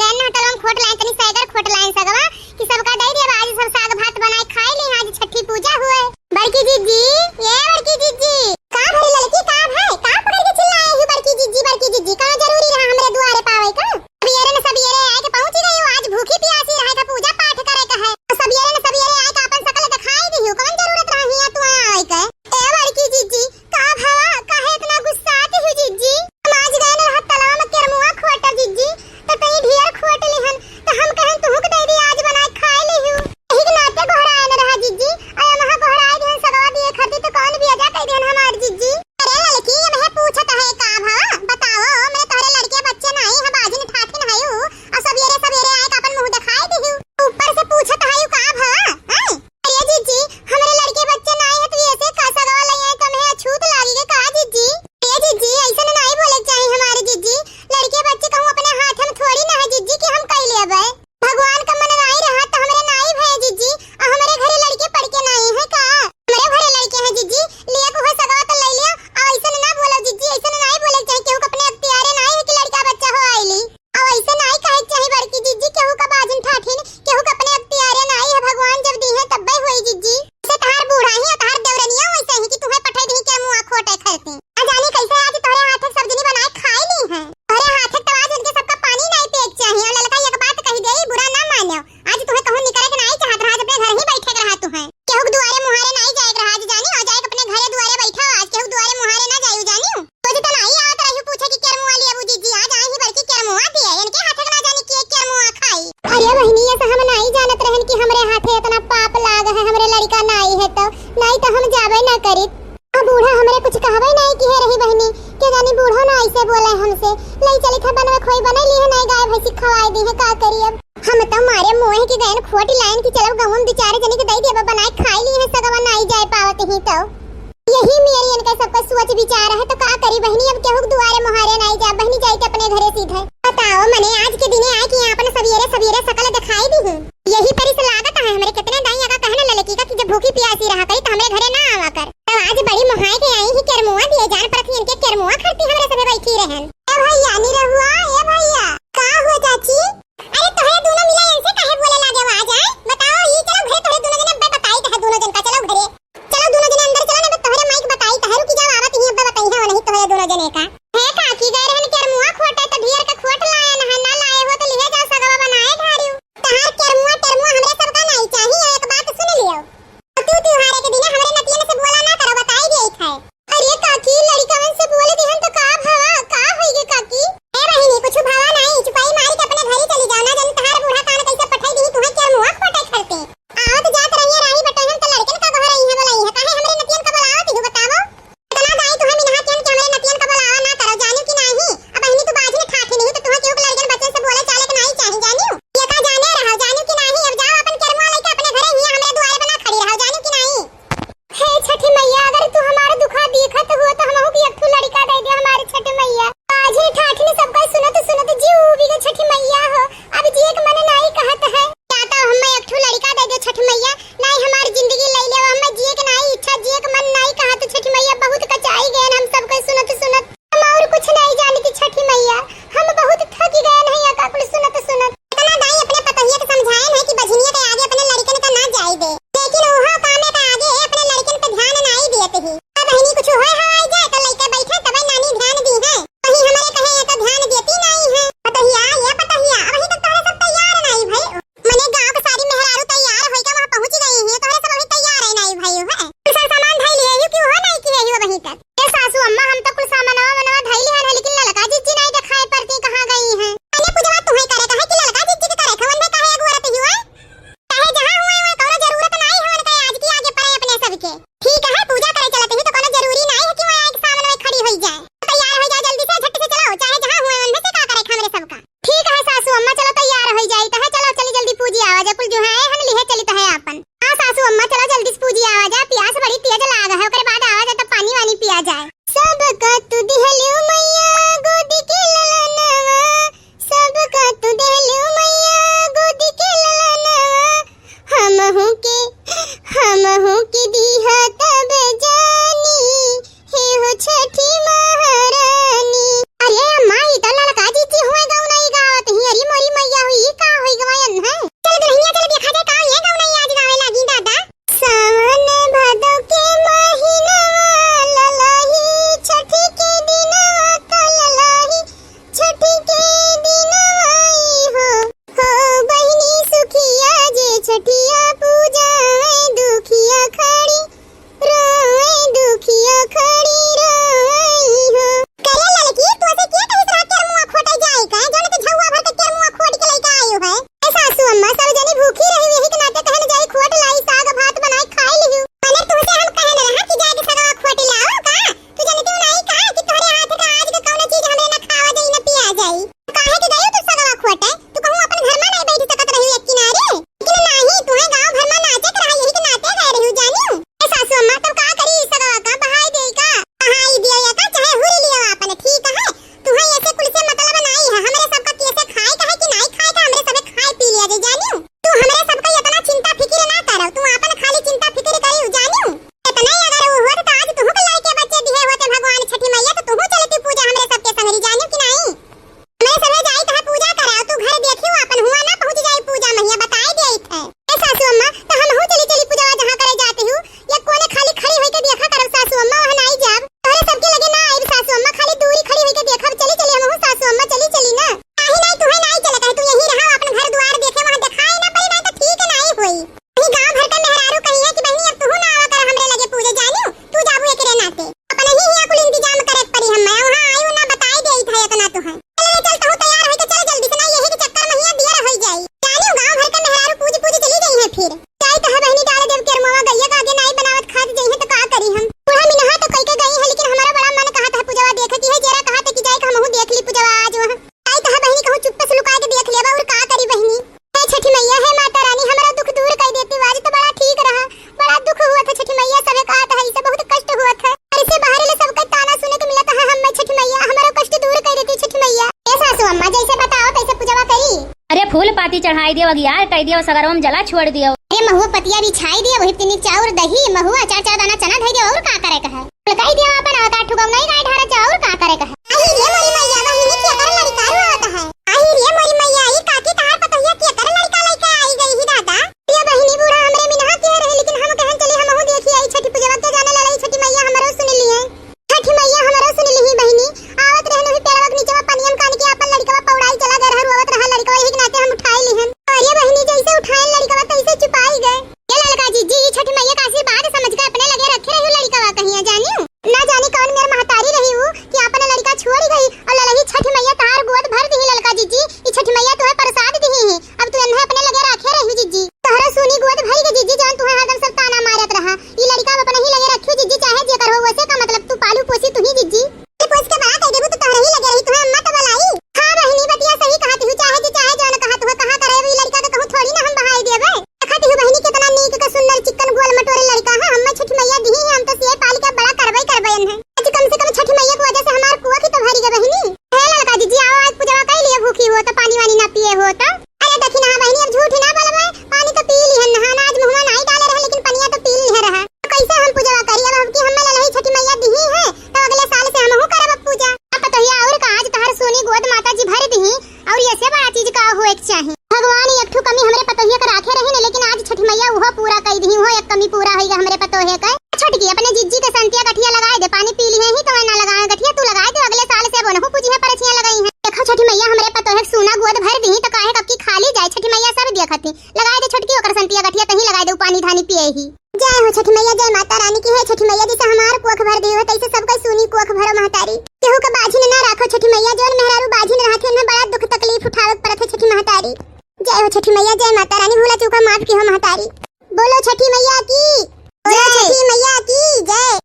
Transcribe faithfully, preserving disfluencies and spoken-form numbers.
गए ना होटलवा में खोट लाइन, तनी सैगर खोट लाइन सगवा, कि सबका दे दिया, आज सब साग भात बनाए खाए ली, आज छठी पूजा हुए। बड़की जिज्जी, ए बड़की जिज्जी। का भरी लड़की, का भाई, का पकड़ के चिल्लाए हो बड़की जिज्जी, बड़की जिज्जी? का जरूरी रहा हमरे दुआरे पावे का? सबियरे न सबियरे आए के पहुंची गई हो, आज भूखी प्यासी रहे का, पूजा पाठ करे का है। सबियरे न सबियरे आए का अपन शकल दिखाई दी हो, कौन जरूरत रहा हिया तू आए के? ए बड़की जिज्जी, का भवा, काहे इतना गुस्सात हो जिज्जी? हम आज गए न रहा तलवा में केरमुआ खोटा जिज्जी, तो तई ढेर खोट लिहन, तो हम कहन तुहू के दे दी, आज बनाए खाए लिहू। यही के नाते गोहराए न रहा जिज्जी, अरे महा गोहराए दिहन सगवा दिए खातिर, तो कौन बियाजा कह दिहन हमार जिज्जी? अरे लड़की, ये महे पूछत है का भवा? बताओ, मैं तोहरे लड़के बच्चे नहीं है, बाजिन ठाठिन है ऊ, और सवेरे सवेरे आए का अपन मुंह दिखाई दिहू। ऊपर से पूछत है का भवा? हैं? अरे जिज्जी, हमरे लड़के बच्चे नाई है तो ऐसे का सगवा लइया है, तुम्हें अछूत लागी के का जिज्जी? अरे जिज्जी, ऐसन नाई बोले के चाही हमारे जिज्जी। लड़के बच्चे कहूँ अपने हाथ में थोड़ी ना है जिज्जी कि हम कई लेबे। भगवान का मन नाई रहा तो हमरे नाई भय जिज्जी, आ हमरे घरे लड़के पड़ के नाई है का? हमरे घरे लड़के हैं जिज्जी, लिए को है सगवा तो ले लिया, आ ऐसन ना बोलो जिज्जी, ऐसन नाई बोले के चाही, केहू के अपने अख्तियारे नाई है कि लड़का बच्चा हो आइली। अब ऐसे नाई कहे के चाही बड़की जिज्जी, केहू का बाजिन ठाठिन, केहू का अपने अख्तियारे नाई है, भगवान जब दी है तब्बे हुई जिज्जी। ऐसे तहार बूढ़ा ही और तहार देवरनिया वैसे ही कि तुहे पठाई दी के मुआ खोटे खरती। आ जानी कैसे आज तोहरे हाथे के सब्जी बनाए खाए ली है। तोहरे हाथे तो आज उनके सबका पानी नाई पिए के चाही। और ललका एक बात कही दे, बुरा ना मानो, आज तुहे कहूँ निकले के नाई चाहत रहा, आज अपने घर ही बैठे के रहा तुहे। केहू के दुआरे मुहारे नाई जाए के रहा, आज जानी हो जाए के अपने घरे दुआरे बैठा, आज केहू के दुआरे मुहारे ना जायू जानी हो। रोज तो नाई आवत रही पूछे कि केरमुआ लिए अबू जिज्जी, आज आई ही बड़की केरमुआ दिए, इनके हाथे के ना जानी के केरमुआ खाई। अरे बहिनी, ये तो हम नाई जानत रहन कि हमरे हाथे इतना पाप लाग है, हमरे लड़का नाई है तो, नाई तो हम जाबे ना करित। अब बूढ़ा हमरे कुछ कहबे नाई किहे रही बहिनी, के जानी बूढ़ो ना ऐसे बोले हमसे। ले चली था बनवे खोई बने ली है, नाई गाय भैंसी खवाए दी है, का करी अब? हम तो मारे मोह के गयन खोटी लाइन की चलब गहुम बिचारे जनी के दई देबा बनाए खाई ली है सगवा नाई जाए पावत ही तो। यही मेरी इनका सबका सोच विचार है तो का करी बहिनी, अब केहू के दुआरे मुहारे नाई जा बहिनी, जाई के अपने घरे सीधे। बताओ मने आज के दिने आए कि यहाँ अपन सवेरे सवेरे सकल दिखाई दी है। यही परी से लागत है हमरे कितने दाई अगा कहने ललकी का कि जब भूखी प्यासी रहा करी तो हमरे घरे ना आवा कर। तो आज बड़ी मुहाए के आई ही केरमुआ दिए जान परत ही इनके केरमुआ खरती हमरे सभे बैठी रहन। ए भैया निरहुआ, ए भैया। का हुआ चाची? अरे तोहरे दोनों मिला इनसे काहे बोले लागे आवाज आए? बताओ ई चलो घरे तोहरे दोनों जने अब्बे बताई तहे दोनों जन का चलो घरे। चलो दोनों जने अंदर चलो ना तोहरे माइक बताई तहे रुकी जाओ आवत ही अब्बे बताई है नहीं तोहरे दोनों जने का। है काकी गए रहन केरमुआ खोटे तो ढेर के खोट फूल पाती चढ़ाई दियो, अगियार कई दियो, सगरवा में जला छोड़ दियो। अरे महुआ पतिया बिछाई दियो, वही तिनी चाउर दही, महुआ चार चार दाना चना धई दियो, और का करे कहे? कही दियो आपन, और का ठुगौ नहीं गाय ढारा जाओ, और का करे कहे? आई रे मोरी मैया, बहिनी के कर लड़का रोत है। आई रे मोरी मैया, ई काकी तहार पतोहिया के कर लड़का लइके आई गई ही दादा। ये बहिनी बूढ़ा हमरे मिनहा के रहे, लेकिन हम कहन चली हमहू देखी आई छठी पूजवा के, जाने ललई छठी मैया हमरो सुन ली है। छठी मैया हमरो सुन लिही बहिनी, आवत रहन वही पेड़वा के नीचवा पनिया में कान के आपन लड़कवा पौड़ाई चला गए रहा, रोवत रहा लड़कवा, यही के नाते हम उठाए लिहन। अरे बहिनी, जैसे उठाए लड़कवा तैसे चुपाई गए। ये ललका जिज्जी, ई छठी मैया का आशीर्वाद समझ के अपने लगे रखे रही लड़कवा कहिया जानियो। ना जानी कौन मेर महतारी रही ऊ कि आपन लड़का छोड़ गई और ललही छठी मैया तहार गोद भर दिही ललका जिज्जी, ई छठी मैया तुहे प्रसाद दिही ही। अब तू एन्हे अपने लगे राखे रही जिज्जी। तोहरा सुनी गोद भरी के जिज्जी, जौन तुहे हरदम सब ताना मारत रहा। ई लड़का अब अपने ही लगे रखियो जिज्जी, चाहे जेकर हो, वैसे का मतलब, तू पालू पोसी तू ही जिज्जी। ई पोस के बड़ा कर देबू तो तोहरे ही लगे रही, तुहे अम्मा तो बोलाई। हाँ बहिनी, बतिया सही कहत हूँ, चाहे जे चाहे जौन कहत हो, कहा करे, ई लड़का के कहूँ थोड़ी ना हम बहाई देबे। देखत हूँ बहिनी, कितना नीक के सुंदर चिक्कन गोल मटोरे लड़का है, हम्मे छठी मैया दिही है, हम तो सिए पाल के बड़ा करबे करबे एन्हे। आज कम से कम छठी मैया की वजह से हमार कुआ की तो भरी गए बहिनी। हे ललका जिज्जी, आओ आज पूजवा कर लिए, भूखी हो तो पानी वानी ना पिए हो तो। अरे देखी ना बहिनी, अब झूठ ही ना बोलबे, पानी तो पी लिहन, नहाना आज मुँहवा नाई डाले रहे, लेकिन पनिया तो पी लिहे रहा। कैसे हम पूजवा करी, अब हमकी हम्मे ललही छठी मैया दिही है, तो अगले साल से हमहू करब अब पूजा। अब पतोहिया और का, आज तहार सोनी गोद माता जी भर दिही, और ऐसे बड़ा चीज का होए के चाही। भगवान एक ठो कमी हमरे पतोहिया के राखे रही ने, लेकिन आज छठी मैया उहो पूरा कई दिही, उहो एक कमी पूरा होई गए हमरे पतोहे के। छोटकी, अपने जिज्जी के संतिया गठिया लगाए दे, पानी पी लिहे ही तो ना लगाए गठिया, तू लगाए दे, अगले साल से अब ओनहु पूजिहे परछिया लगाई है। देखो छठी मैया हमरे पतोहे के सूना गोद भर दिही तो काहे कब की खाली जाए, छठी मैया सब देखती। लगाए दे छोटकी ओकर संतिया गठिया, तही लगाए दे, उ पानी धानी पिए ही। जय हो छठी मैया, जय माता रानी की। हे छठी मैया, जैसे हमार कोख भर दियो है, तैसे सबका सूनी कोख भरो महतारी। केहू के बाझिन ना राखो छठी मैया, जौन मेहरारू बाझिन रहत है, इन्हें बड़ा दुख तकलीफ उठावे के पड़त है छठी महतारी। जय हो छठी मैया, जय माता रानी, भूला चूका माफ की हो महतारी। बोलो छठी मैया की, बोलो जय। छठी मैया की जय।